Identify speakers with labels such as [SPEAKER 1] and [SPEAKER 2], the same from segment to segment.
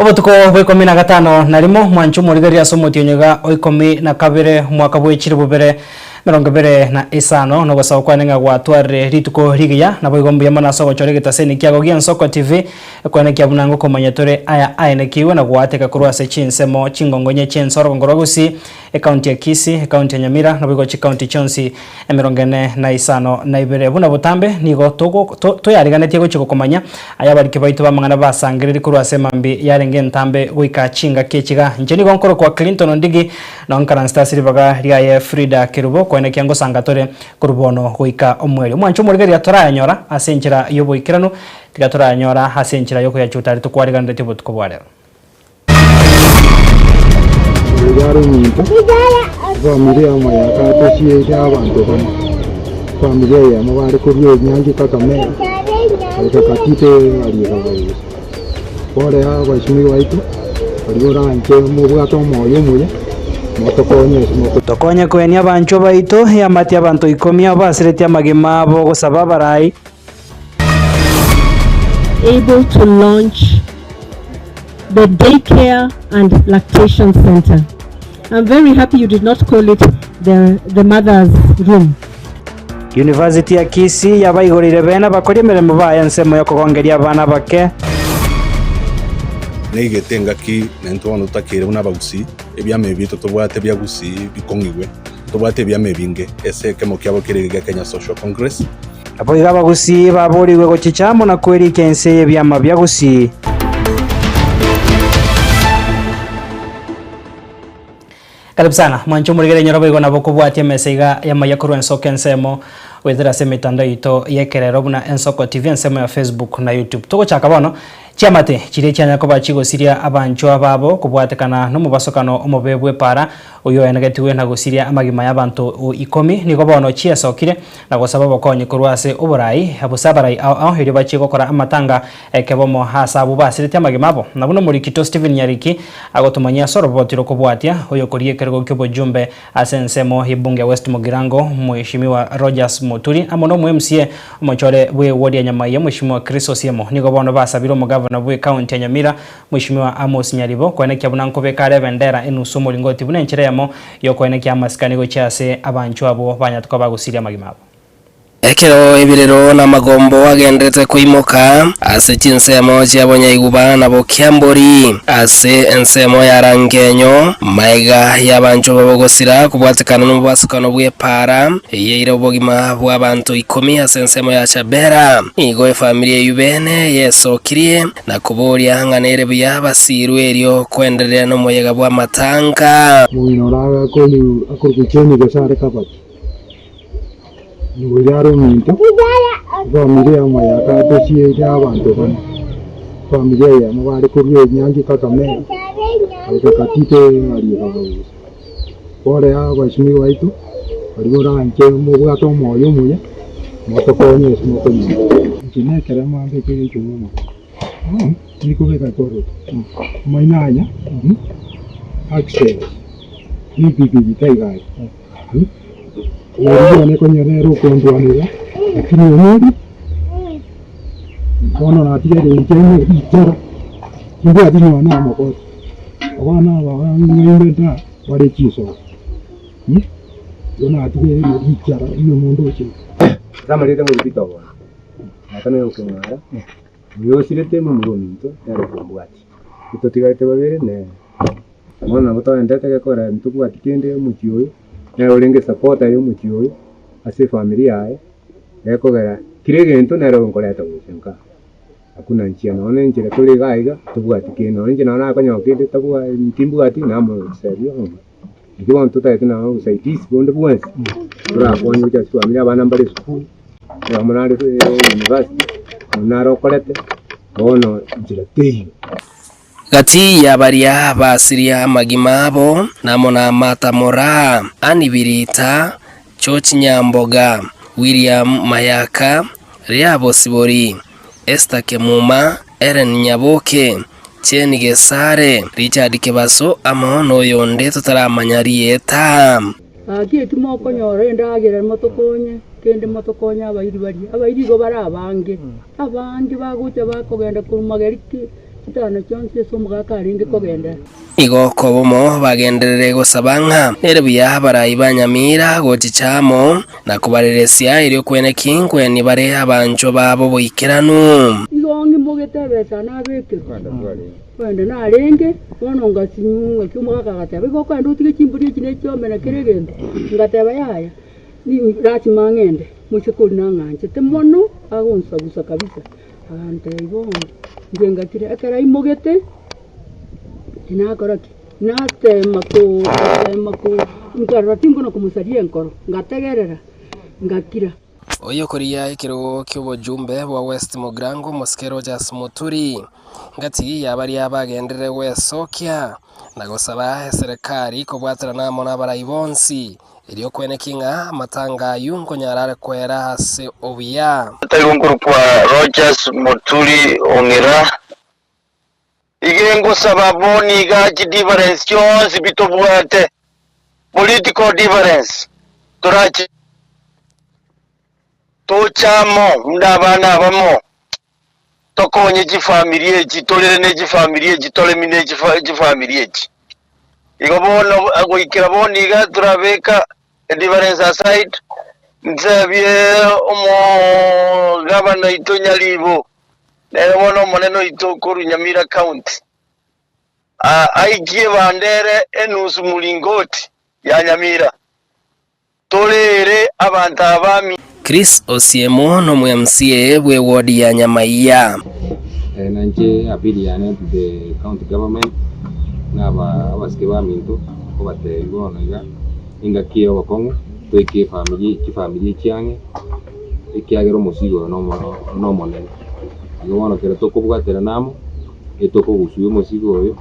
[SPEAKER 1] Obotuko bwa ikomi na gatano na rimo, mwanche omorigereria ase omotienyi iga o ikomi na kabere, omwaka bwe chilifu bibere emerongo ebere na isano, na ogosaba kwane ng'a gwatwarire rituko rigiya, naboigo mbuya mono ase ogochora egetaseni kiago gi'Ensoko TV, ekwenekia buna ngokomanya tore aya aenekigwe na goateka korwa ase chinsemo chingongonye chi'ense orogongo rwa Gusii, Ekaunti ya Kisii, ekaunti ya Nyamira, naboigo chikaunti chionsi emerongo ene na isano na ibere. Buna botambe nigo togo to toyariganetie gochia gokomanya aya abariki baito b'amang'ana basangererie korwa ase emambi yarenge entambe goika chingaki echi iga. Inche nigo nkorokwa Clinton Ondigi, nao nkaransete ase ribaga riaye Frida Kerubo, koenekia ngosanga tore korwa bono goika omoerio. Omwancho omorigereria torayanyora ase enchera y'oboikeranu, tiga torayanyora ase enchera y'okoyachuta aria tokwariganeretie obotuko bwa rero.
[SPEAKER 2] Oyo ominto, efamiri eyemo ya Katosi ere abanto bane, efamiri eyemo bare korwa enyangi Kakamega, goika Katito aria Kabarosi. Bono abasimi baito, baria oranche mobwate omoyo omuya, motokonye ase moto.
[SPEAKER 1] Tokonye koenia abanchwa baito, eamate abanto ikomi abo basiretie amagima abo gosaba abarai.
[SPEAKER 3] Able to launch the daycare and lactation center. I'm very happy you did not call it the, the mother's room.
[SPEAKER 1] University ya Kisii yabaigoreire bene abakori emeremo baye ensemo y'okogongeria abana abake.
[SPEAKER 4] Neigete engaki naintwe bono totakeire buna abagusii, ebiama ebi biaito tobwate bia Gusii bikong'igwe. Tobwate ebiama ebinge, ase ekemo kiabo kere egegia Kenya Social Congress.
[SPEAKER 1] Naboigo abagusii baboorigwe gochicha amo na kwerikia inse y'ebiama bia Gusii. Karibu sana mwanche omorigereria nyora boigo nabo okobwatia emesa iga y'amaiya korwa ensoko ensemo goetera ase emetandao yaito y'ekerero buna Ensoko TV ensemo ya Facebook na YouTube. Togochaka bono chiamate chiria chianya koba chigosiria abanchwa babo kobwatekana nomobasokano omobe bw'epaara Oyio oenegetigwe na gosiria amagima y'abanto ikomi, nigo bono chiesokire na gosaba obokonyi korwa ase oborai, gose abarai ao ao, erio bachie gokora amatanga ekebomo ase abwo basiretie amagima abo. Na buna omorikito Stephen Nyariki agotomanyia ase oroboti rokobwatia, oyokoria ekerogo ki'obojumbe ase ensemo y'ebunge ya West Mugirango, Mweshimiwa Rogers Muturi, amo nomo MCA omochore bw'ewodi ya Nyamaiya, Mweshimiwa Chris Osiemo, nigo bono basabire omogavana bw'ecounty ya Nyamira, Mweshimiwa Amos Nyaribo, koenekia buna nkobeka are ebendera enusu omoringoti buna enchera eyemo y'okoenekia amasikani gochia ase abanchwa abwo banyatuka bagosiria amagima abo.
[SPEAKER 5] Ekero ebirero na amagombo agenderete koimoka ase chinsemo chia bonyaiguba na bokiambori, ase ensemo ya Rangenyo, magega y'abanchwa babo gosira kobwatekana nomobasukano bw'epaara eyeire obogima bw'abanto ikomi ase ensemo ya Chabera. Nigo efamiri eyio bene yesokirie Na koboria ng'a nere buya basiirwe erio koendereria nomoyega bw'amatanga.
[SPEAKER 2] Omong'ina ore akorokwa Jane gose are Kabati, nigo oyio are ominto, efamiri eyemo ya Katosi ere abanto bane, efamiri eyemo bare korwa enyangi Kakamega, goika Katito aria Kabarosi. Bono abasimi baito, baria oranche mobwate omoyo omuya, motokonye ase mokonyora. Inche nekerema mbeke egechuma omotwe, nikobeka ekoroto, omaino aya access ne epikipiki taiga aria, oria one konya nere okondwanera, lakini onyori, bono natigaire inche ng'a richara, timbwati nonya na amagoso. Abana aba ng'aime nda bare chinsobo, igo natigaire richara ri'omonto oche.
[SPEAKER 6] Ase amarieta ng'o Peter obono, tata nere okeng'ara, oyo osirete momura ominto nere okombwatia. Totigarete babere nere. Bono nabo toendete gekogera ntobwati kende omochie oyo, nere orenge esapota ya omochie oyo, ase efamiri yaye, gekogera kera egento nere okoreta gocha nka. Hakuna njia nonya na enchera tore iga iga tobwati kende nonya inche nonya nakonyora kende tabwa timbwati namoseria ng'a inki bono totagete nonya obosaidizi bonde bwensi torakonye gocha ase chifamiri abana mbare esukuru, oyomo nare university, oyonde nare okorete, bono nchera teiyo.
[SPEAKER 5] Gati ya baria basiria amagima abo, namo na Martha Moraa, Annie Birita, George Nyamboga, William Mayaka, Leah Bosibori, Esther Kemuma, Ellen Nyaboke, Jane Gesare, Richard Kebaso amo noyonde totaramanya rieta.
[SPEAKER 7] Gaki eki mokonyora endagera motokonye, kende motokonye abairi baria. Abairi igo bare abange, abange bagocha bakogenda korwa mageri ki. Chitano chionsi ase omogaka arenge kogendera.
[SPEAKER 5] Igo kobomo bagenderere gosaba ng'a nere buya abarai ba Nyamira gochicha amo na kobareresia erio kwene ki nkweni bare abanchwa babo boikeranu.
[SPEAKER 7] Igo ng'imogete ebesa nabekerwa, kogenda narenge, bono ngasinywa ngaki omogaka agateba, igo okogenda otige chimbori echi ne chiombe na kera egento, ngateba yaya, ni lasima ng'ende, moiseke oria nang'anchete mono, agonsagusa kabisa, agantebia bono, inche ngakira, ekero aimogete. Tinakora ki? Nateema ko nateema ko nkarora tinkona komosaria enkoro, ngategerera, ngakira.
[SPEAKER 5] Oyokoria ekerogo ki'obojumbe bwa West Mugirango Omosike Rogers Muturi, ngati ya baria bagenderere gwesokia na gosaba eserekari kobwaterana amo nabarai bonsi erio kweneki ng'a amatanga ayio nkonyara are kwera ase obuya.
[SPEAKER 8] Taigo nkorokwa Rogers Muturi Ong'ira. Iga ngosaba bono iga chidifference chionsi bi tobwate, political difference, torachi toche amo buna abana abamo, tokonye chifamiri echi, torere ne chifamiri echi, toremi ne chifamiri echi. Igo bono goikera bono iga torabeka edifference aside, nsebie omogabana oito Nyaribo. Nere bono omonene oito korwa Nyamira County, aikie bandere enusu mlingoti ya Nyamira, toreere abanto aba.
[SPEAKER 5] Chris Osiemo nomo MCA bwe ward ya Nyamaiya.
[SPEAKER 6] Na inche appeal yane to the county government na abasike baminto nkobatebia bono iga, engaki eye obokong'u toike efamiri chifamiri echi ang'e. ekiagera omosigo oyo nomonene. Igo bono ekero tokobwaterana amo, etokogusua omosigo oyo,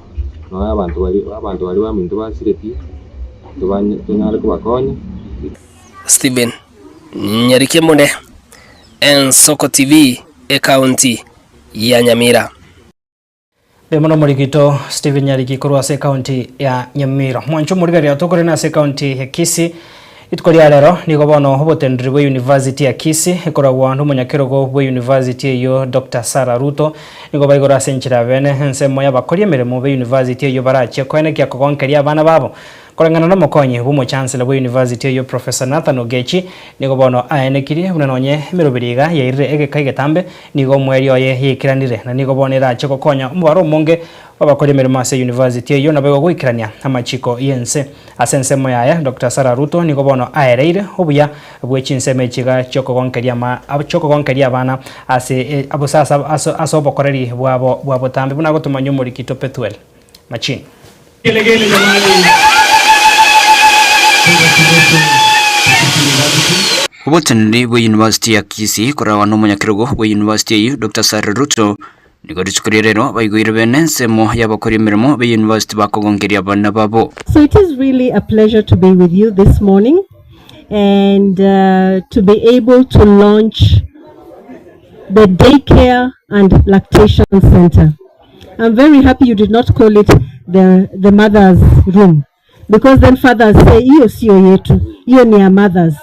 [SPEAKER 6] nonya abanto baria abanto baria baminto basiretie, tobanye tonyare kobakonya.
[SPEAKER 5] Stephen Nyarikemune, Ensoko TV, Ekaunti ya Nyamira.
[SPEAKER 1] Mbuya mono omorikito Stephen Nyariki korwa ase ekaunti ya Nyamira. Mwanche omorigereria tokorene ase ekaunti ya Kisii. Rituko ria rero nigo bono oboteneneri bwe university ya Kisii ekoragwa nomonyakerogo bwe university eyio Doctor Sarah Ruto nigo baigoro ase enchera ya bene ensemo y'abakori emeremo be university eyio barachie koenekia kogonkeria abana babo Koreng'ana nomokonyi bw'omochancellor bwe university oyio Professor Nathan Ogechi nigo bono aenekirie buna nonye emeroberi iga yairire egeka egetambe nigo omweri oye yaikiranire na nigo bono erache gokonya omobaro omonge bw'abakori emeremo ase university eyio naboigo goikerania amachiko y'ense. Ase ensemo yaye Doctor Sarah Ruto nigo bono aereire obuya bwe chinsemo echi iga chiokogonkeria ama chiokogonkeria abana ase ase ase ase obokoreri bwabo bwa botambe buna agotomanyia omorikito Pethuel Machini.
[SPEAKER 9] Oboteneneri bwe University ya Kisii koragwa nomonyakerogo bwe University eyio Doctor Sarah Ruto nigo rituko ria rero baigoire bene ensemo y'abakori emeremo be University bakogonkeria abana babo.
[SPEAKER 3] So it is really a pleasure to be with you this morning and uh, to be able to launch the daycare and lactation center. I'm very happy you did not call it the, the mother's room because then fathers say hiyo sio yetu, hiyo ni ya mothers.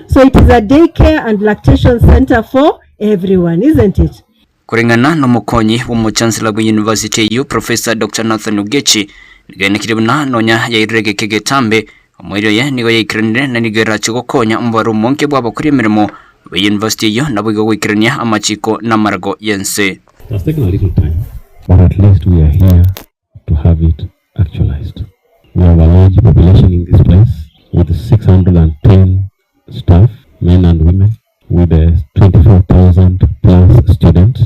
[SPEAKER 3] So it is a daycare and lactation center for everyone, isn't it?
[SPEAKER 9] Koreng'ana nomokonyi bw'omochancellor bwe university eyio Professor Doctor Nathan Ogechi nigo aenekire buna nonya yairire egeka egetambe omoerio oye nigo yaikiranire na nigo erache gokonya omobaro omonge bw'abakori emeremo be university eyio naboigo goikerania amachiko na amarago y'ense.
[SPEAKER 10] It has taken a little time but at least we are here to have it actualized. We have a large population in this place with 610 staff, men and women, with 24,000 plus students.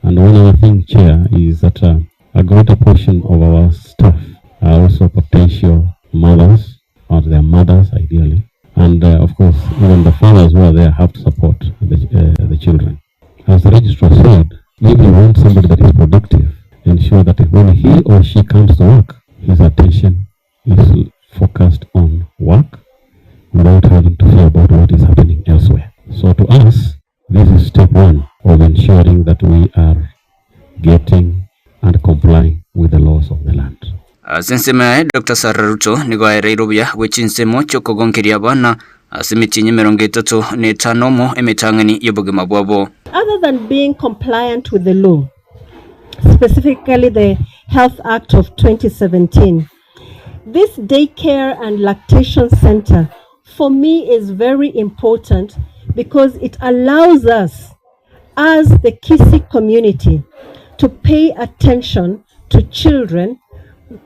[SPEAKER 10] And one other thing, Chair, is that uh, a greater portion of our staff are also potential mothers, or their mothers ideally. And uh, of course, even the fathers who are there have to support the, uh, the children. As the registrar said, if you want somebody that is productive, ensure that when he or she comes to work, his attention is focused on work without having to fear about what is happening elsewhere. So to us, this is step one of ensuring that we are getting and complying with the laws of the land.
[SPEAKER 9] Ase ensemo yaye, Doctor Sarah Ruto nigo aereire obuya bwe chinsemo chi'okogonkeria abana ase emetienyi emerongo etato na etano omo emetang'ani y'obogima bwabo.
[SPEAKER 3] Other than being compliant with the law, specifically the Health Act of 2017. This daycare and lactation center for me is very important because it allows us as the Kisii community to pay attention to children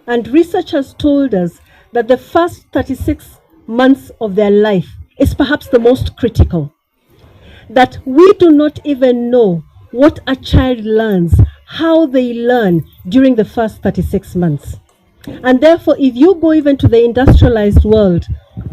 [SPEAKER 3] and research has told us that the first 36 months of their life is perhaps the most critical. That we do not even know what a child learns, how they learn during the first 36 months. And therefore, if you go even to the industrialized world,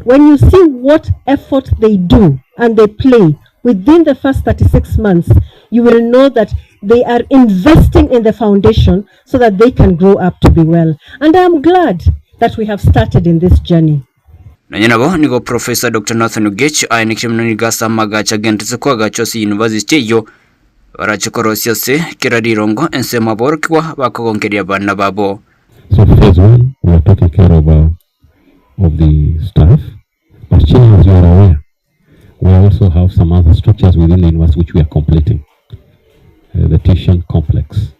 [SPEAKER 3] when you see what effort they do and they play within the first 36 months, you will know that they are investing in the foundation so that they can grow up to be well. And I am glad that we have started in this journey.
[SPEAKER 9] Nonya nabo nigo Professor Doctor Nathan Ogech aenekirie buna nigo ase amagacho agenderete koagachwa ase university eyio barache korosia ase kera rirongo ensemo aborokigwa bakogonkeria abana babo.
[SPEAKER 10] So phase one we are taking care of, uh, of the staff but Chair as you are aware we also have some other structures within the university which we are completing. Uh, the Tishan complex.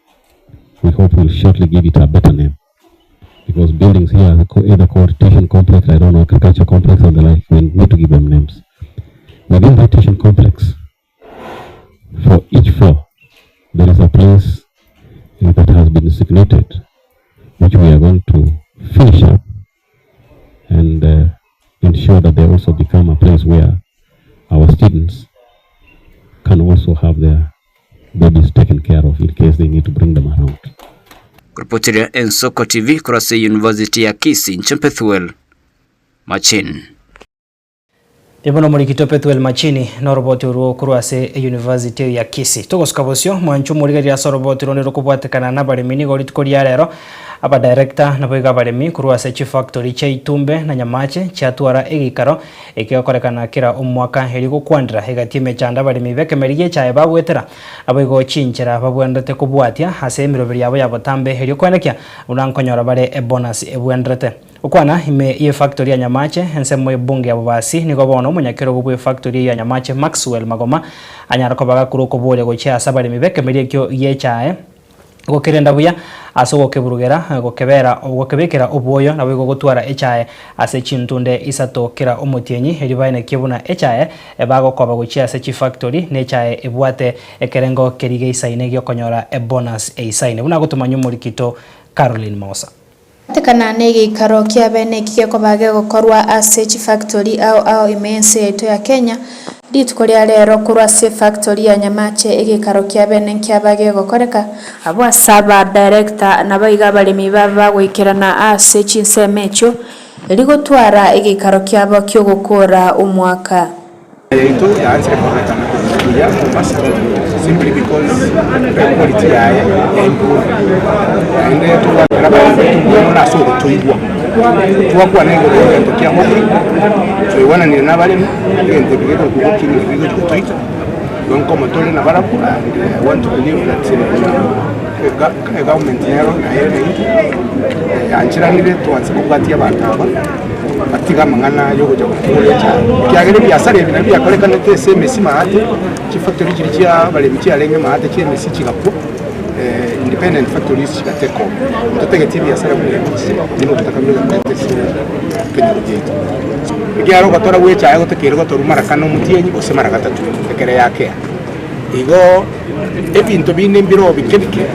[SPEAKER 10] We hope we'll shortly give it a better name because buildings here are either called Tishan complex, I don't know, agriculture complex and the like. We need to give them names. Within that Tishan complex, for each floor, there is a place that has been designated, which we are going to finish up and uh, ensure that they also become a place where our students can also have their babies taken care of in case they need to bring them around.
[SPEAKER 9] Kuripotiria Ensoko TV korwa ase University ya Kisii, inche Pethuel Machin.
[SPEAKER 1] Ribono omorikito Pethuel Machini noroboti orwo korwa ase eyunivasiti eyo ya Kisii. Togosuka bosio, mwanche omorigereria ase oroboti ronde rokobwatekana nabaremi nigo rituko ria rero Abadirector naboigo abaremi korwa ase chifactory chia Itumbe na Nyamache chiatwara egeikaro ekegokorekana kera omwaka erio gokwanera egati emechando abaremi b'ekemeri gi'echae bagoetera naboigo chinchera babwenerete kobwatia ase emeroberi yabo ya botambe erio koenekia buna nkonyora bare ebonus ebwenerete. Gokwana ime y'efactory ya Nyamache ensemo y'ebunge ya Bobasi nigo bono omonyakerogo bw'efactory eyio ya Nyamache Maxwell Magoma anyara koba gakure okoboria gochia ase abaremi b'ekemeri ekio gi'echae Gokerenda buya ase ogokeburugera, gokebera, gokebekera obwoyo, naboigo gotwara echae ase chintunde isato kera omotienyi, erio baenekie buna echae bagokoba gochia ase chifactory nechae ebwate ekerengo keria geisaine giokonyora ebonus eisaine. Buna agotomanywa omorikito Caroline Mosa.
[SPEAKER 11] Tekana negeikaro kia bene eki gekoba gegokorwa ase chifactori ao ao ime y'ense yaito ya Kenya. Rituko ria rero korwa ase efactori ya Nyamache egeikaro kia bene nkiaba gegokoreka, abwo ase aba director naboigo abaremi babe bagoikerana ase chinsemo echio erio gotwara egeikaro kiabo kiogokora omwaka.
[SPEAKER 12] Yaito yaansire kororekana buya Mombasa simply because equality yaye ya improve naende tobwate abanto baito mbuya mono ase ogotoigwa. Twakwana igoro ya egento kia hobri, twaigwananire na abaremi, egento eke gekorokwa gokini naki gegochi gotoita, igo nkomo tore nabarabwo and I want to believe that egovernment nero naye ere naintwe, yancheranire twanse kobwatia abanto aba. Batiga amang'ana y'ogocha gokora echae, ekiagera ebiasara ebi nabio biakorekanete ase emesi maate, chifactory chiria chia abaremi chiarenge maate chia emesi chigakwa, independent factories chiga take over. Ntotageti ebiasara buna ebi buna obotaka buna ase ekenyoro giaito. Ekiagera ogotora gwa echae gotakeire gotorwa mara kane omotienyi gose mara gatato ekere yakea. Igo ebinto binde mbire bike bike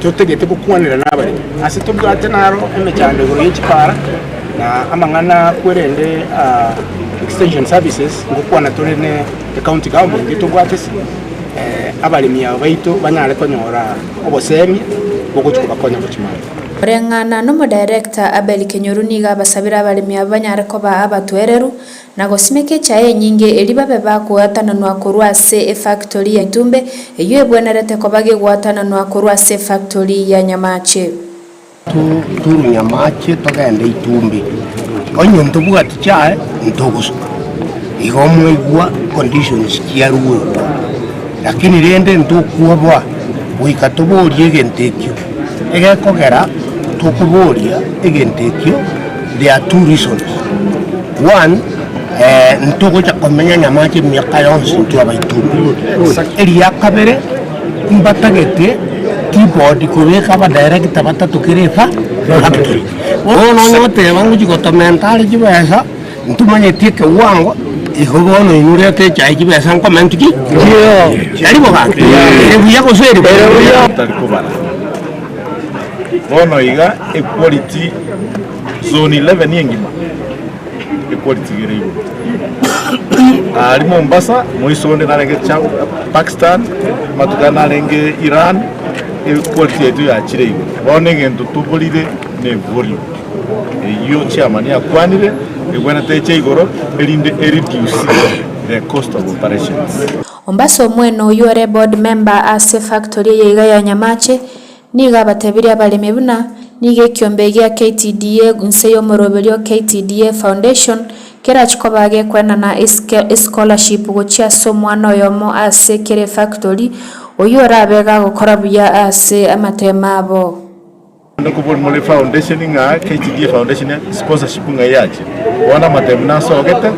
[SPEAKER 12] totagete gokwanera nabaremi. Ase tobwate naro emechando igoro ye chipara na amang'ana kwerende extension services ngokwana tore ne ecounty government tobwate ase abaremi aba baito banyare konyora obosemia bogochia kobakonya gochia mambia.
[SPEAKER 11] Koreng'ana nomodirector Abel Kenyoru nigo abasabire abaremi aba banyare koba abatoereru Na gosimeka echae enyinge eria babe bakoatananwa korwa ase efactori ya itumbe, eyio ebwenerete koba gegwatananwa korwa ase efactori ya nyamache.
[SPEAKER 13] Turu nyamache togende itumbe, onye ntobwati chae ntogosuka. Igo mwaigwa conditions chiaruegwa, lakini rende ntokwoboa goika toborie egento ekio. Egekogera tokoboria egento ekio. There are two reasons, one, ntogocha komenya nyamache emiaka yonsi intwe abaito. Eria kabere, mbatagete. Tea Board kobeka abadirector batato kera efa factory. Bono onye goteba ngochi gotomenta are chibesa, ntomanyeti ekewango, igo bono inwe reta echae chibesa nkomentu ki? Tari bo gaki? Ere buya gose ere buya?
[SPEAKER 4] Tari kobara. Bono iga equality zone 11 engima equality iga ere igoro. Aria Mombasa moiso onde narenge Pakistan, amatuko aya narenge Iran, equality yaito yachire igoro. Bono egento toborire ne volume. Eyio chairman akwanire egwenerete eche igoro erinde ereduce the cost of operations.
[SPEAKER 11] Ombasa omwene oyio ore board member ase efactory eye iga ya Nyamache, Nigo abatebirie abaremi buna nigo ekiombe gia KTDA inse y'omoroberio KTDA Foundation kerachi koba gekwenana escholarship gochia ase omwana oyomo ase kera efactory oyio orabe gagokora buya ase amatemo abo.
[SPEAKER 4] Nokobori more foundation ng'a KTDA Foundation sponsorship ng'a yache. Bono amatemu nasogete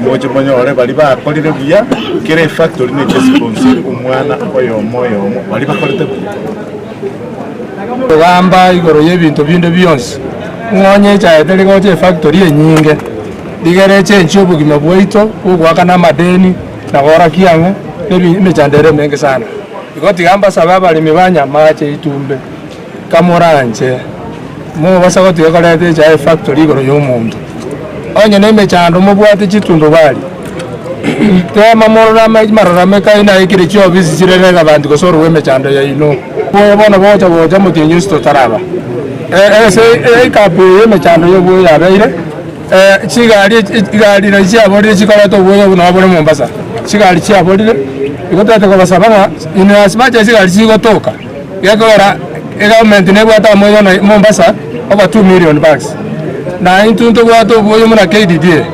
[SPEAKER 4] moche monyore baria bakorire buya kera efactory neche sponsor omwana oyomo oyomo baria bakorete buya.
[SPEAKER 12] Kogamba igoro y'ebinto binde bionsi, ng'a onye echaye teri gocha efactory enyinge, rigere echenchie obogima bwaito bw'ogoakana amadeni na goorokia ang'e nebi emechando ere emenge sana. Igo tiga mbasabe abaremi ba Nyamache Itumbe, kamoranche, mobasa gotiga koreta echaye efactory igoro y'omonto. Onye nemechando mobwate chitundubari, tema morore amarorame kaino naikire chiofisi chire relevant gose orue emechando yaino. Oboyo bono bogocha gocha omotienyi osito otaraba. Ase ekapu eye emechando y'oboyo yabeire, chigari chigari nachi chiaborire chikoreta oboyo obo nabo bore Mombasa, chigari chiaborire, igo tobwate kobasaba ng'a in as much as chigari chigotoka, gekogera egovernment nebwate amoyo na Mombasa over 2 million bags. Na intwe ntobwate oboyo buna KDDA,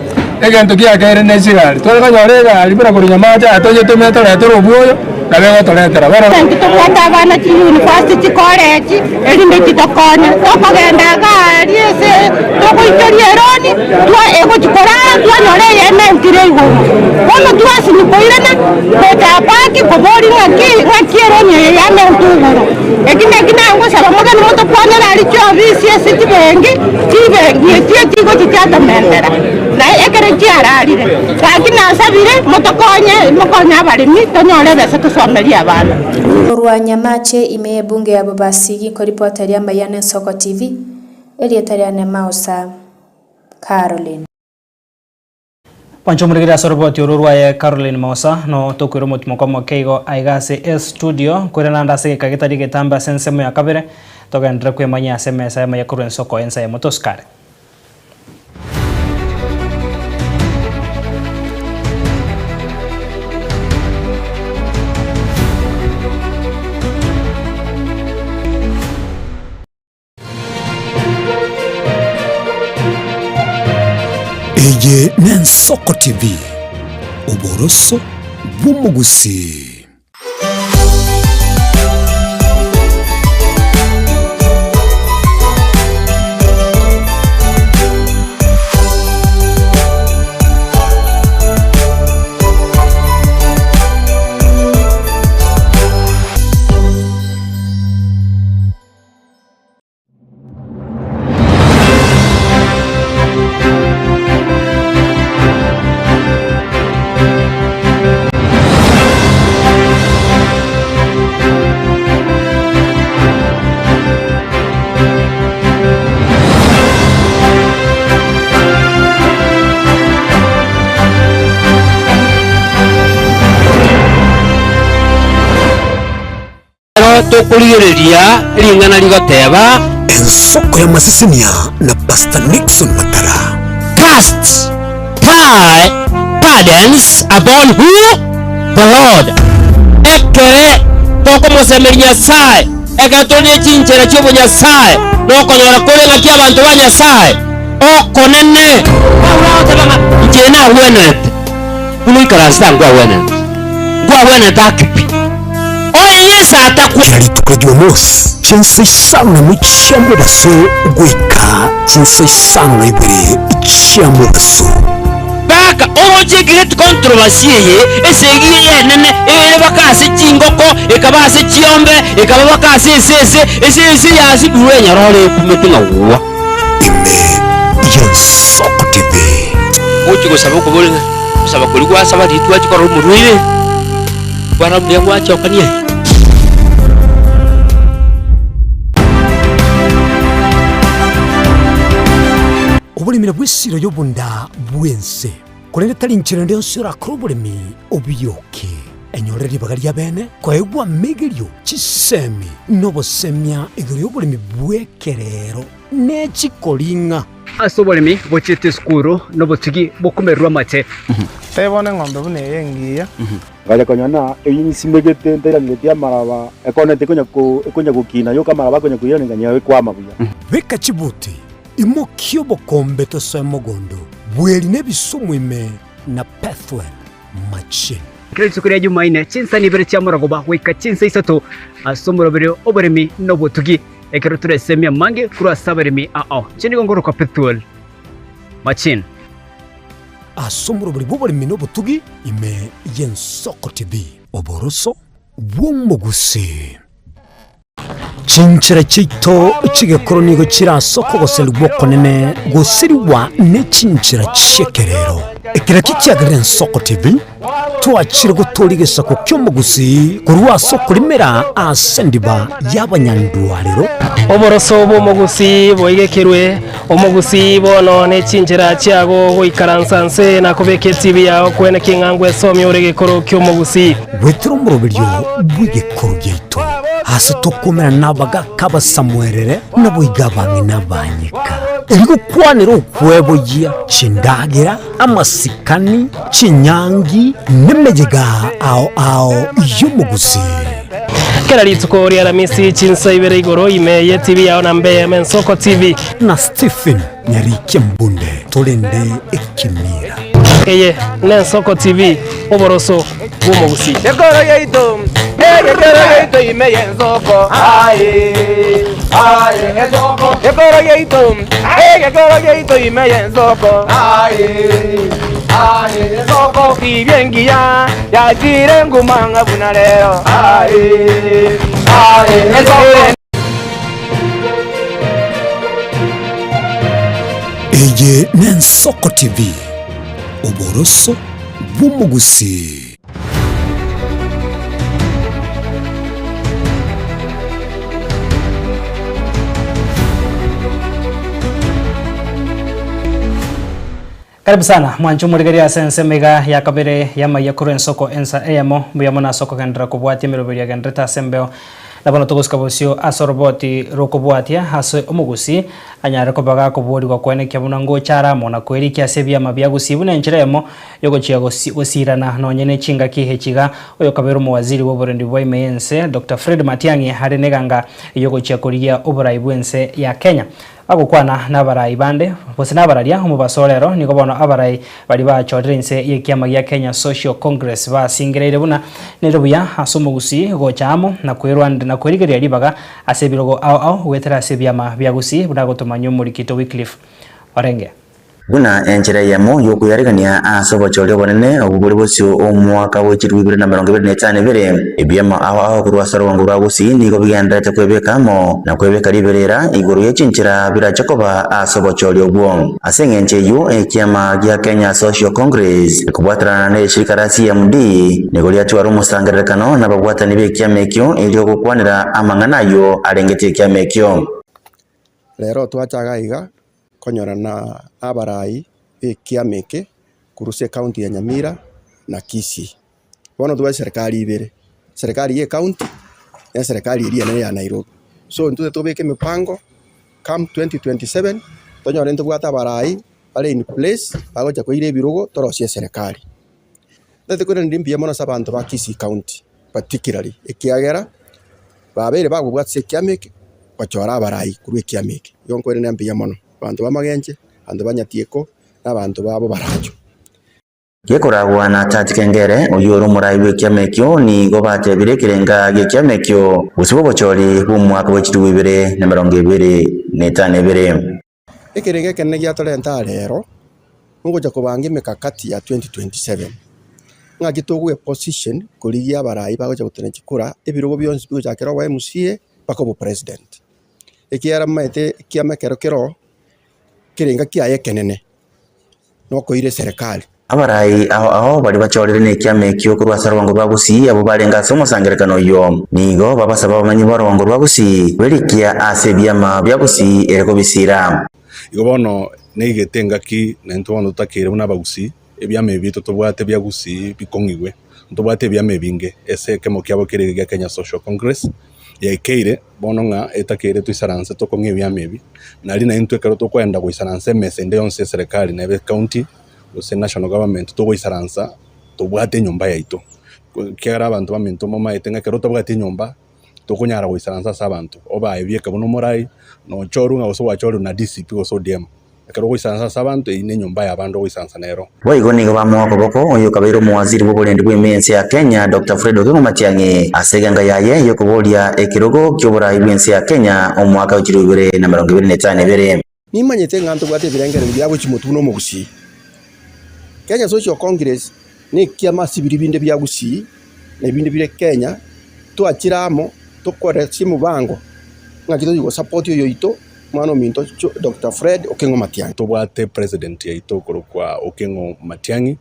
[SPEAKER 12] egento kiakeire ne chigari, tware konyora egari buna korwa Nyamache aya toyetomere toretere obwoyo, nabo egotoretera. Bono.
[SPEAKER 14] Intwe tobwate abana chiuniversity, chikoleji, erinde chitokonye. Tokogenda iga aria ase togoichoria eroni, twa egochi korara twanyora eyemo entire igoro. Bono twasinywa koirana, gocha park koboria ng'aki ng'aki eroni eye yamentwa igoro. Eki naki nagosaba mogende motokwanere aria chiofisi ase chibenki, chibenki echio chigochi chiatomentera, na ekero chiararire. Gaki nasabire motokonye, mokonye abaremi tonyore ebesa tosomerie abana.
[SPEAKER 11] Korwa Nyamache ime y'ebunge ya Bobasi gikoripota ri'amaiya n'Ensoko TV, erieta riane Mausa Caroline.
[SPEAKER 1] Mwanche omorigereria ase oroboti oro rwaye Caroline Mausa, no tokoira omotimoko omoke igo aiga ase estudio, koirana naende ase egeka getari getambe ase ensemo ya kabere, togenderere kwemanyia ase emesa y'amaiya korwa ensoko ensa eyemo tosikare.
[SPEAKER 15] Eye n'Ensoko TV, oboroso bw'omogusii.
[SPEAKER 16] Ekero tokorigereria ring'ana rigoteba.
[SPEAKER 15] Ensoko y'amasesenia na Pastor Nixon Matara.
[SPEAKER 16] Cast thy burdens upon who? The Lord. Ekere tokomosemeria Nyasae, ekero tore ne chinchera chi'obonyasae, nokonyora kore ng'aki abanto ba Nyasae okonene. Paulo agoteba ng'a inche nagwenerete buna oikaransete aa nkwagwenerete, nkwagwenerete ake pi. Onye Yeso atakwa.
[SPEAKER 15] Kera rituko ria Jumamosi, chinsa isano na imo chia mobaso goika chinsa isano na ibere chia mobaso.
[SPEAKER 16] Baka ogochia. Roche egreat controversy eye, esegi eye enene, ere baka ase chingoko, ekaba ase chiombe, ekaba baka ase esese, esese yasibirwe enyororo ekumete ng'a gwa.
[SPEAKER 15] Ime y'ensoko TV.
[SPEAKER 16] Gochia gosaba okobori ng'a gosaba koria gwasaba riria twachia korora omorwaire, kwarora mbuya gwachokania aye.
[SPEAKER 15] Oboremi nabwo esiro y'obonda bw'ense, korende tari inchera ende yonsi orakore oboremi obiyoke. Enyorere ribaga ri'abeene koegwa amegerio, chisemi, na obosemia igoro y'oboremi bw'ekerero ne chikoring'a.
[SPEAKER 17] Ase oboremi bochiete esukuru nobotugi bokomererwa amate.
[SPEAKER 18] Tebia bono eng'ombe buna eye engiya.
[SPEAKER 19] Ngacha konyora ng'a eyio nsimegete ntairaneretie amaraba, ekonete ekonya ko ekonya gokina yoka amaraba akonya koirana nganyora ekwama buya.
[SPEAKER 15] Beka chibuti, imokia obokombe tosoe mogondo, bweri na ebisumu ime na Pethuel machine.
[SPEAKER 17] Kera rituko ria Jumaine, chinsa ibere chia morogoba goika chinsa isato ase omoroberio oboremi na obotugi, ekero toresemie amange korwa ase abaremi ao. Inche nigo ngorokwa Pethuel Machine.
[SPEAKER 15] Ase omoroberi bw'oboremi na obotugi ime y'Ensoko TV. Oboroso bw'omogusii. Chinchera chiaito chi'egekoro nigo chire ase okogoserigwa okonene gosirigwa ne chinchera chi'ekerero. Eke nakio kiagerire Ensoko TV twachire gotooria egesaku ki'omogusii korwa ase okorimera ase endiba y'abanyandwarero.
[SPEAKER 5] Oboroso bw'omogusii boigekerwe, omogusii bono ne chinchera chiago goikaransa nse na kobeka etibi yao kwene king'a ngwesomia ore egekoro ki'omogusii.
[SPEAKER 15] Goetera omoroberio bw'egekoro giaito, ase tokomerana nabagaka abasamuerere, naboigo abang'ina abanyeka, erio gokwanera okweboyia chindagera, amasikani, chinyangi, nemeyega ao ao y'omogusii.
[SPEAKER 5] Kera rituko ri'Aramisi chinsa ibere igoro ime y'etibi yao na mbe Ensoko TV.
[SPEAKER 15] Na Stephen Nyarikia Mbunde torende ekemira.
[SPEAKER 5] Eye n'Ensoko TV, oboroso bw'omogusii.
[SPEAKER 20] Ekoro yaito, egekero yaito ime y'ensoko, aye, aye, ensoko. Ekoro yaito, egekero yaito ime y'ensoko, aye, aye, ensoko. Tibia engiya yachire nguma ng'a buna rero, aye, aye, ensoko.
[SPEAKER 15] Eye n'Ensoko TV, oboroso bw'omogusii.
[SPEAKER 1] Karibu sana mwanche omorigereria ase ensemo iga ya kabere y'amaiya korwa ensoko ensa eyemo, mbuya mono ase okogenderera kobwatia emeroberio yagendererete ase embeo. Na bono togosika bosio ase oroboti rw'okobwatia ase omogusii anyare koba gakoborigwa koenekia buna ngocha are amo na koerikia ase ebiama bia gusii buna enchera eyemo yogochia gosirana nonye ne chingaki echi iga oyokabeire omowaziri bw'oborendi bwa ime y'ense Doctor Fred Matiang'i are neganga yogochia korigia oborai bw'ense ya Kenya. Bagokwana nabarai bande, gose nabararia omobaso o rero, nigo bono abarai baria bachorire inse y'ekiama gia Kenya Social Congress basingereire buna nere buya ase omogusii gocha amo na kwerwanera na kwerigereria ribaga ase ebirogo ao ao goetera ase ebiama bia Gusii buna gotomanywa omorikito Wycliffe Orenge.
[SPEAKER 21] Buna enchera eyemo y'okoyarigania ase obochori obonene obwo bore bosio omwaka bwe chilifu ibere na emerongo ebere na etano ebere, ebiama ao ao korwa ase orogongo rwa Gusii nigo bigendererete kwebeka amo na kwebeka riberera igoro ye chinchera birache koba ase obochori obwo. Ase engencho eyio, ekiama gia Kenya Social Congress ekobwaterana ne eshirika ra CMD nigo riatwara omosangererekano nababwatani b'ekiama ekio erio gokwanera amang'ana ayio arengete ekiama ekio.
[SPEAKER 22] Rero twacha iga konyorana abarai b'ekiama eke korwa ase ecounty ya Nyamira na Kisii. Bono tobwate serikali ibere, serikali ya ecounty na eserekari eria enene ya Nairobi. So intwe tobeke emipango come 2027 tonyore ntobwate abarai bare in place bagocha koira ebirogo torosie eserekari. Ntagete koiraneria mbuya mono ase abanto ba Kisii county particularly ekiagera babeire bagobwatisia ekiama eke gochora abarai korwa ekiama eke. Igo nkoiraneria mbuya mono abanto ba Magenche, abanto ba Nyatieko, na abanto babo baracho.
[SPEAKER 21] Gekoragwa na Tati Kengere, oyio ore omorai bw'ekiama ekio, nigo batebire ekerenga gi'ekiama ekio gose bw'obochori bw'omwaka bwe chitugo ibere na emerongo ebere na etano ebere.
[SPEAKER 22] Ekerengo ekenene giatorenta aa rero, Ngocha kobanga emekakati ya 2027, ng'aki togoe position korigia abarai bagocha gotena chikura, ebirogo bionsi bigochakera obo MCA mpaka obo president. Ekiagera momaete ekiama ekero kero ekerenga kiaye ekenene nokoira eserekari.
[SPEAKER 21] Abarai ao ao baria bachorire nekiama ekio korwa ase orogongo rwa Gusii abwo barenge ase omosangererekano oyio, nigo babasaba abamenyi b'orogongo rwa Gusii berikia ase ebiama bia Gusii ere kobisiira.
[SPEAKER 4] Igo bono neigete engaki na intwe bono totakeire buna abagusii, ebiama ebi biaito tobwate bia Gusii bikong'igwe. Ntobwate ebiama ebinge, ase ekemo kiabo kere egia Kenya Social Congress, yaikeire bono ng'a etakeire toisaranse tokong'e ebiama ebi, nari naintwe ekero tokoenda goisaransa emesa ende yonsi ya eserekari nebe ecounty gose national government togoisaransa tobwate enyomba yaito. Ekiagera abanto baminto momaete ng'a ekero otabwati enyomba tokonyara goisaransa ase abanto, obae bieka buna omorai, nochorwe ng'a gose gwachorwe na DCP gose ODM. Ekero ogoisaransa ase abanto, eyio nenyomba y'abande ogoisaransa nero.
[SPEAKER 21] Boigo nigo bamoa okoboko oyo okabeire omowaziri bw'oborendi bw'ime y'ense ya Kenya, Doctor Fred Okengo Matiang'i, ase egenga yaye y'okoboria ekerogo ki'oborai bw'ense ya Kenya omwaka o 2025.
[SPEAKER 22] Nimanyete ng'a ntobwate ebirengererio bia gochia motwe buna omogusii. Kenya Social Congress nekiama ase ebiria binde bia Gusii na ebinde bire Kenya, twachire amo tokore chimobango ng'aki tochi gosupport oyoito omwana ominto Doctor Fred Okengo Matiang'i.
[SPEAKER 4] Tobwate president yaito okorokwa Okengo Matiang'i,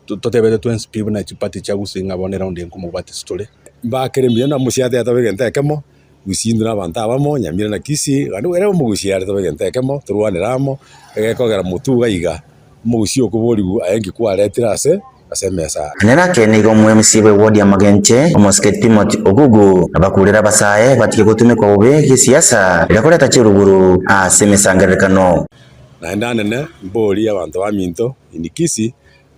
[SPEAKER 4] totebete twensi pi buna chiparty chia Gusii ng'a bono eround eye nkomobwatisi tore.
[SPEAKER 2] Mbakere mbuya na mosiate tobe egento ekemo. Gusii intwe nabanto abamo, Nyamira na Kisii, naende ere omogusii are tobe egento ekemo, torwanere amo, egekogera motwe iga iga, omogusii okoborigwa aye nki kwaretire ase ase emesa aa.
[SPEAKER 21] Nerake nigo omo-MC bw'ewodi ya Magenche, omosike Timothy Ogugu, abakurere abasae batige gotumekwa bobe gesiasa eria koreta chiruguru ase emesangererekano.
[SPEAKER 2] Naende anene mborie abanto baminto in Kisii,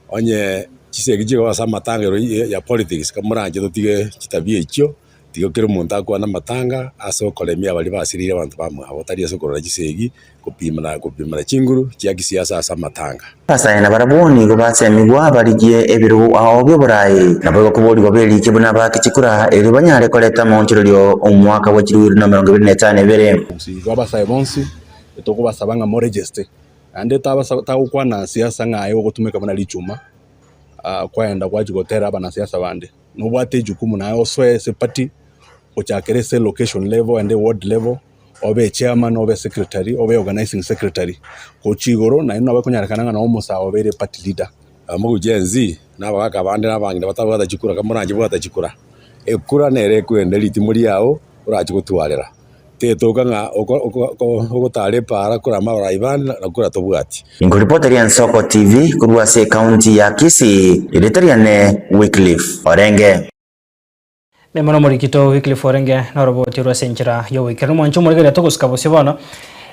[SPEAKER 2] onye chisegi chigoba ase amatangero ya politics, kamoranche totige chitabia echio. Tiga kera omonto akwane amatanga ase okoremia baria basiririe abanto bamwabo, tari ase okorora chisegi, gopimana gopimana chinguru chia kisiasa ase amatanga.
[SPEAKER 21] Abasae nabarabwo nigo basemigwa barigie ebirogo ao bi'oboraai, naboigo koborigwa beriike buna abaake chikura, erio banyare koreta amaonchorerio omwaka bwe chilifu ibere na emerongo ebere na etano ebere.
[SPEAKER 4] Igo abasae bonsi tokobasaba ng'a moregeste, naende tabasa tagokwana siasa ng'a aye ogotumeka buna richuma, kwaenda gwachia gotera abanasiasa bande. Nobwate ejukumu naye osoe ase eparty, ochakere ase location level ende ward level, obe echairman, obe secretary, obe organising secretary, gochia igoro naende nabo ekonyarekana ng'a nabo omosae obeire eparty leader.
[SPEAKER 2] Abamoguchi ensi, na abagaaka bande na abang'ina batabwata chikura, kamoranche bwata chikura, ekura nere ekwende ritimo riao orache gotwarera. Tetoka ng'a ogotara epaara korama abarai bande na kura tobwati.
[SPEAKER 21] Inkoripoteria Ensoko TV korwa ase ekaunti ya Kisii, erieta riane Wycliffe Orenge.
[SPEAKER 1] Memo nomorikito Wycliffe Orenge noroboti rw'ase enchera y'ogoikeranu mwanche omorigereria togosika bosio bono.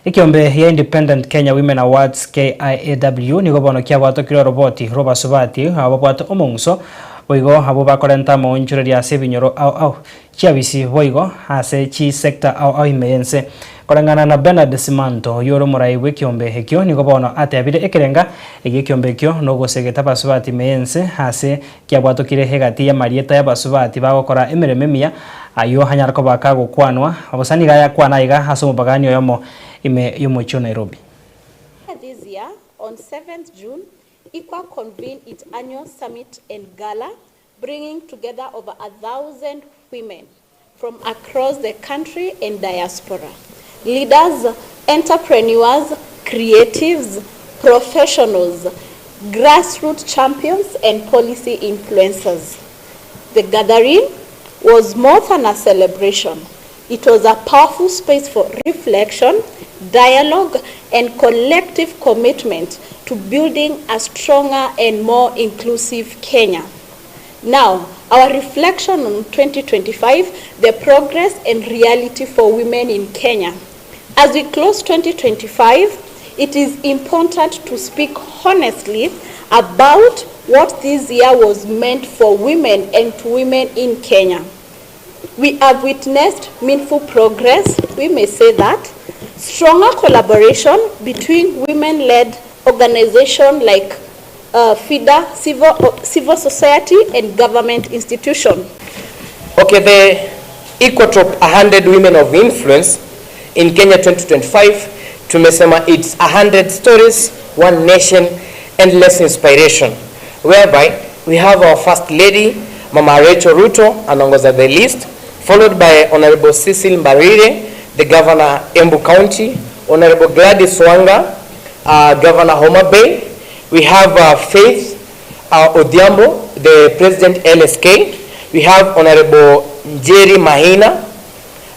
[SPEAKER 1] Ekiombe gia Independent Kenya Women Awards KIAW nigo bono kiabwatokire oroboti rw'abasubati abo babwate omong'uso boigo abwo bakorenta amaonchoreria ase ebinyoro ao ao Chiabisi boigo ase chisector ao ao ime y'ense. Koreng'ana na Bernard Simanto oyio ore omorai bw'ekiombe ekio nigo bono atebire ekerenga egi'ekiombe ekio nogosegeta abasubati ime y'ense ase kiabwatokire egati y'amarieta y'abasubati bagokora emeremo emiya ayio anyare koba kagokwanwa bosa nigo ayakwana aiga ase omobagani oyomo ime y'omochie o Nairobi.
[SPEAKER 7] This year, on 7th June, ICWA convened its annual summit and gala, bringing together over 1,000 women from across the country and diaspora. Leaders, entrepreneurs, creatives, professionals, grassroots champions, and policy influencers. The gathering was more than a celebration. It was a powerful space for reflection, dialogue, and collective commitment to building a stronger and more inclusive Kenya. Now, our reflection on 2025, the progress and reality for women in Kenya. As we close 2025, it is important to speak honestly about what this year was meant for women and to women in Kenya. We have witnessed meaningful progress, we may say that, stronger collaboration between women-led organizations like FIDA, civil society and government institution.
[SPEAKER 23] Okay, the Equatrop 100 Women of Influence in Kenya 2025, tumesema it's 100 stories, one nation Endless Inspiration whereby we have our First Lady Mama Rachel Ruto anaongoza the list followed by Honorable Cecil Mbarire the Governor Embu County, Honorable Gladys Wanga uh, Governor Homa Bay, we have uh, Faith uh, Odhiambo the President LSK, we have Honorable Njeri Mahina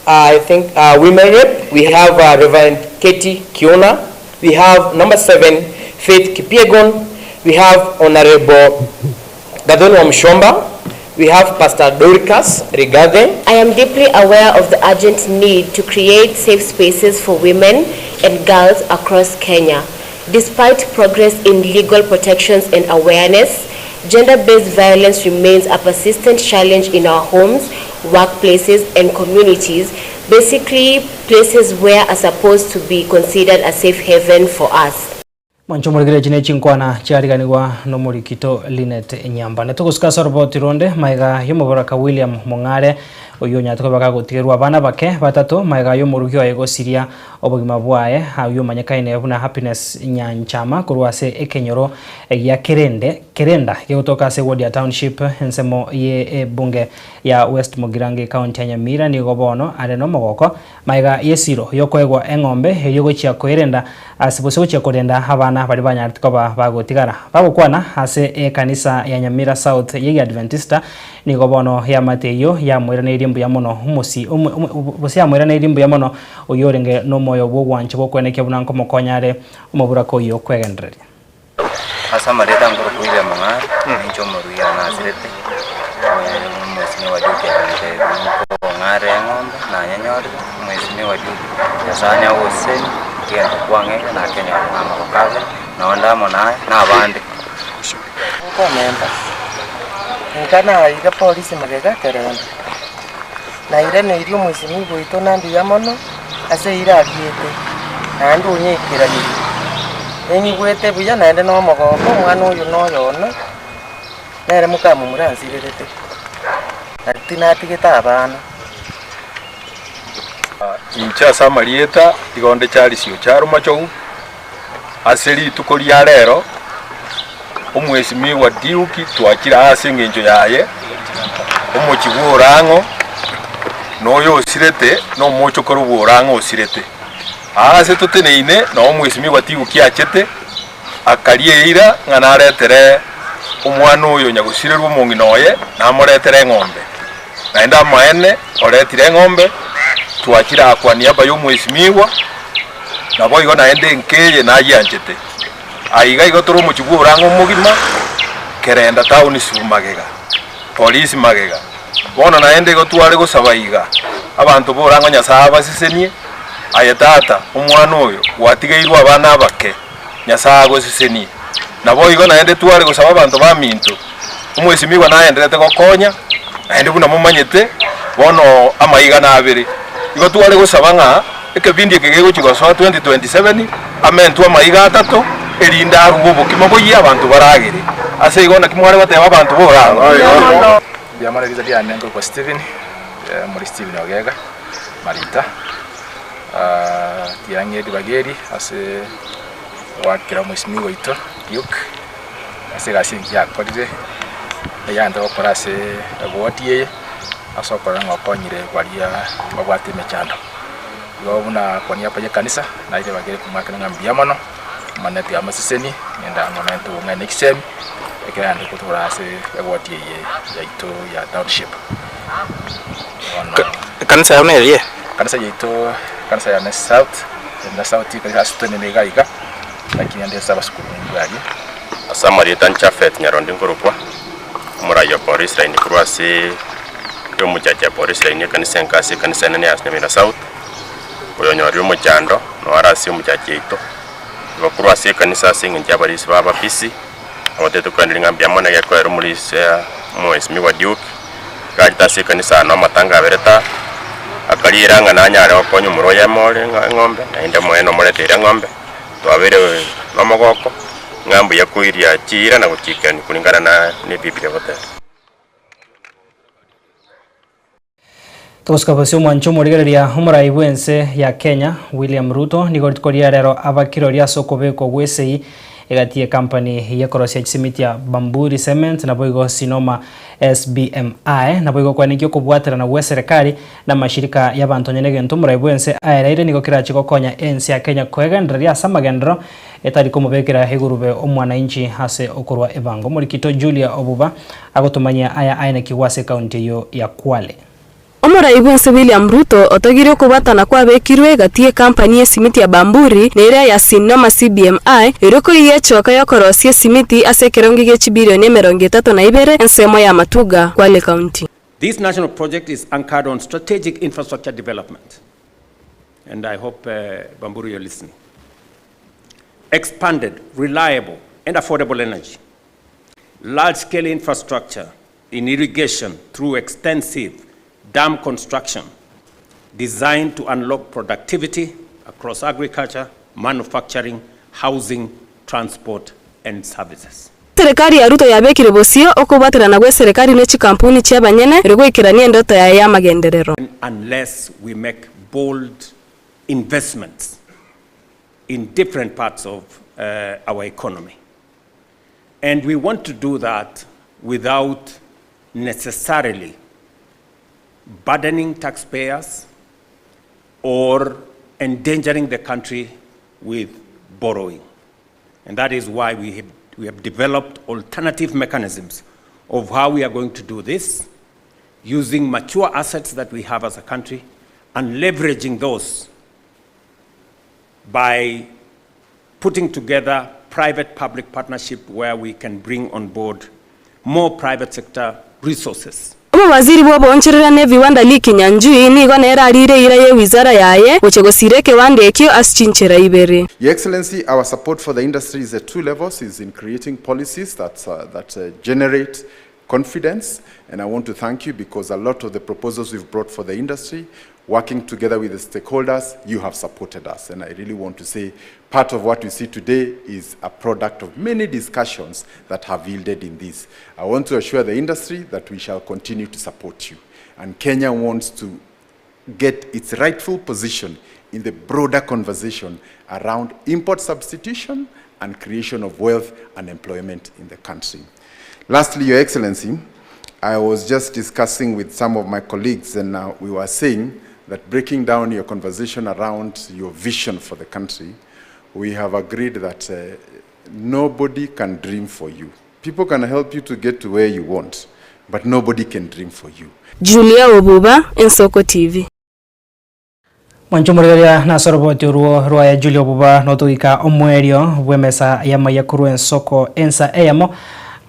[SPEAKER 23] I think uh, women rep, we have uh, Reverend Katie Kiona, we have number 7 Faith Kipyegon, we have Honorable Gathoni Wamuchomba, we have Pastor Dorcas Rigathi.
[SPEAKER 3] I am deeply aware of the urgent need to create safe spaces for women and girls across Kenya. Despite progress in legal protections and awareness, gender-based violence remains a persistent challenge in our homes, workplaces, and communities, basically places where are supposed to be considered a safe haven for us.
[SPEAKER 1] Mwanche omorikire echi ne chinkwana chiariganigwa nomorikito Linet Nyambane. Togosuka ase oroboti ronde maega y'omoboraka William Mong'are oyio onyarete koba kagotigerwa abana bake batato maega y'omorugi oye gosiria obogima bwaye ayio omanyekaine buna Happiness Nyanchama korwa ase ekenyoro gia Kerende Kerenda gegotoka ase ward ya Township ensemo ye ebunge ya West Mugirango ekaunti ya Nyamira nigo bono are nomogoko Magega y'esiro y'okoegwa eng'ombe erio gochia koerenda ase gose gochia korenda abana baria banyarete koba bagotigara. Bagokwana ase ekanisa ya Nyamira South y'Egiadventista, nigo bono eamate eyio yamoiraneirie mbuya mono omosi gose yamoiraneirie mbuya mono oyio orenge nomoyo bw'ogwancha bw'okwenekia buna nkomokonya are omoburaka oyio kwegendereria.
[SPEAKER 6] Ase amarieta nkorokwa William Ong'are, ninche omoruya o Nazareti, omwesimigwa Duke agantebia Ong'are eng'ombe, nanyenyorire, omwesimigwa Duke, Nyasaye agosesenie, egento kwang'eire nakenyorire na amaboko abere, nonye nde amo naye, na abande.
[SPEAKER 8] Nkomenta, nka naiga polisi magega kerende, nairaneirie omwesimigwa oito na mbuya mono. Ase eira ariete, naende onyekeranirie. Ninyigwete buya naende nomogooko, omwana oyo noyo one, nere mokamomura ansirerete, na tinatigete abana.
[SPEAKER 24] Inche ase amarieta igo nde Charles Ocharo Machogu, ase rituko ria rero omwesimigwa Duke twachire aa ase engencho yaye, omochie bwa Orang'o na oyo osirete na omochokoro bwa Orang'o osirete. Aa ase toteneine noo omwesimigwa Duke achete, akaria eira ng'a naretere omwana oyo nyagosirerwa omong'ina oye, namoretere eng'ombe. Naende amaene oretire eng'ombe, twachire aa kwa niaba y'omwesimigwa, naboigo naende enka eye nayianchete. Aiga igo tore omochie bw'orang'o omogima, kerenda town sub magega, polisi magega. Bono naende igo tware gosaba iga, abanto b'orang'o Nyasae abasesenie, aye tata, omwana oyo gwatigeirwe abana abake, Nyasae agosesenie. Naboigo naende tware gosaba abanto baminto, omwesimigwa naenderete gokonya, naende buna momanyete, bono amaiga nabere. Igo tware gosaba ng'a ekebindi eke gegochia gosoa 2027, amentwe amaiga atato, erinde aruge obokima boyie abanto baragere. Ase igo naki mware goteba abanto borang'o?
[SPEAKER 25] Mbuya mono erieta riane nkorokwa Stephen, omori Stephen Ogega Marita, tiang'e ribaga eri ase goakera omwesimigwa oito Duke. Ase egasi engiya akorire, eyante gokora ase eward eye, ase okorora ng'a okonyire baria babwate emechando. Igo buna kwania kwa ekanisa, naye bagere komwakera ng'a mbuya mono, omonene tiga amaseseni, naende amomente obong'aini na chisemi, ekero aande gotora ase eward eye yaito ya township. Bono.
[SPEAKER 26] Ekanisa yao neriye?
[SPEAKER 25] Ekanisa yaito, ekanisa ya Nesi South, na South ase totenene iga iga. Lakini ande ase abasukuru nigo aria.
[SPEAKER 27] Ase amarieta Japhet Nyarondi nkorokwa, omorai o Police Line korwa ase omochache ya Police Line ekanisa enka ase ekanisa enene ya Nyamira South, oyonyorire omochando noo are ase omochache yaito. Igo korwa ase ekanisa ase eng'encho ya abarisia ba abapisi, abatete kwenderia ng'a mbuya mono egekoera omorisia omwesimigwa Duke, Gachete ase ekanisa aa amatanga abere ta, akariera ng'a nanyare gokonya omorwa oyemo ore eng'ombe, naende omonene omoreteire eng'ombe, twabeire nomogoko, ng'a mbuya koiria chiira na gochiikerania kulingana na na Ebibilia egoteba.
[SPEAKER 1] Togosuka bosio omwancho omorigereria omorai bw'ense ya Kenya William Ruto nigo rituko ria rero abakire oria ase okobekwa gw'esegi. Egati y'ekampani y'ekorosia chisimiti ya Bamburi Cement naboigo Sinoma SBMI naboigo kwanekia okobwaterana gw'eserekari na amashirika y'abanto onye negento omorai bw'ense aereire nigo kerache gokonya ense ya Kenya koegendereria ase amagenderero etari komobekera egurube omwanainchi ase okorwa ebango. Omorikito Julia Obuba agotomanyia aya aenekigwe ase ekaunti eyio ya Kwale.
[SPEAKER 9] Omorai bw'ense William Ruto otogirie okobwatana kwabekirwe gati y'ekampani y'esimiti ya Bamburi na eria ya Sinoma CBMI erio koiyia echoka y'okorosia esimiti ase ekerengo gie chibilioni 32 ensemo ya Matuga, Kwale County.
[SPEAKER 10] This national project is anchored on strategic infrastructure development and I hope uh, Bamburi you're listening. Expanded, reliable and affordable energy. Large-scale infrastructure in irrigation through extensive dam construction designed to unlock productivity across agriculture, manufacturing, housing, transport and services.
[SPEAKER 9] Eserekari ya Ruto yabekire bosio okobwaterana gw'eserekari ne chikampuni chi'abanyene erio goikerania endoto yaye y'amagenderero.
[SPEAKER 10] Unless we make bold investments in different parts of uh, our economy. And we want to do that without necessarily burdening taxpayers or endangering the country with borrowing. And that is why we have, we have developed alternative mechanisms of how we are going to do this using mature assets that we have as a country and leveraging those by putting together private-public partnership where we can bring on board more private sector resources.
[SPEAKER 9] Omowaziri bw'oboonchoreria na ebiwanda Lee Kinyanjui nigo nere ariire eira y'ewizara yaye gochia gosiira ekewanda ekio ase chinchera ibere.
[SPEAKER 11] Your Excellency, our support for the industry is at two levels, is in creating policies that, uh, that uh, generate confidence, and I want to thank you because a lot of the proposals we've brought for the industry, working together with the stakeholders, you have supported us. And I really want to say part of what we see today is a product of many discussions that have yielded in this. I want to assure the industry that we shall continue to support you. And Kenya wants to get its rightful position in the broader conversation around import substitution and creation of wealth and employment in the country. Lastly, Your Excellency, I was just discussing with some of my colleagues and uh, we were saying that breaking down your conversation around your vision for the country, we have agreed that uh, nobody can dream for you. People can help you to get to where you want, but nobody can dream for you.
[SPEAKER 9] Julia Obuba, Ensoko TV.
[SPEAKER 1] Mwanche omorigereria nase oroboti orwo rwaya Julia Obuba notogoika omoerio bw'emesa y'amaiya korwa ensoko ensa eyemo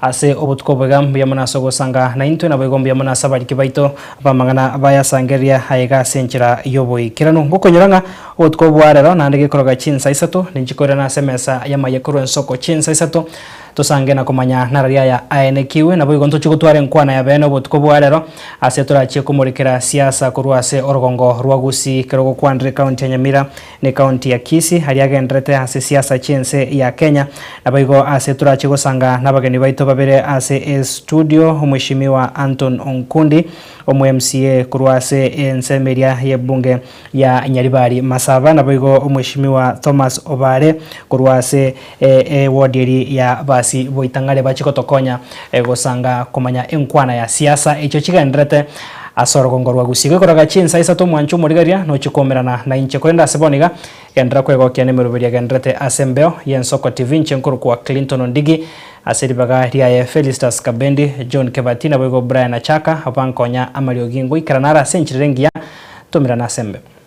[SPEAKER 1] ase obotuko obo iga mbuya mono ase ogosanga naintwe naboigo mbuya mono ase abariki baito b'amang'ana bayasangereria aiga ase enchera y'oboikeranu. Ngokonyora ng'a obotuko bwa rero naende gekoroga chinsa isato ninchi koirana ase emesa y'amaiya korwa ensoko chinsa isato Tosange na komanya narari aya aenekigwe, naboigo ntochie gotwara enkwana ya beene obotuko bwa rero, ase torachie komorekera siasa korwa ase orogongo rwa Gusii ekero gokwanire ekaunti ya Nyamira na ekaunti ya Kisii aria agenderete ase siasa chi'ense ya Kenya. Naboigo ase torachie gosanga nabageni baito babere ase estudio, Omweshimiwa Anton Onkundi, omo MCA korwa ase ensemo eria y'ebunge ya Nyaribari Masaba, naboigo Omweshimiwa Thomas Obare korwa ase eward eria ya Basi Boitang'are bachie gotokonya gosanga komanya enkwana ya siasa echio chigendererete ase orogongo rwa Gusii. Goikoraga chinsa isato omwancho omorigereria nochie koumerana nainche korende ase bono iga genderera kwegokia nemeroberi egendererete ase embeo y'Ensoko TV inche nkorokwa Clinton Ondigi ase ribaga riaye Felistus Kabendi, John Kebati naboigo Brian Achaka abankonya amariogi ngoikerana are ase enchera ere engiya Tomerane ase embeo.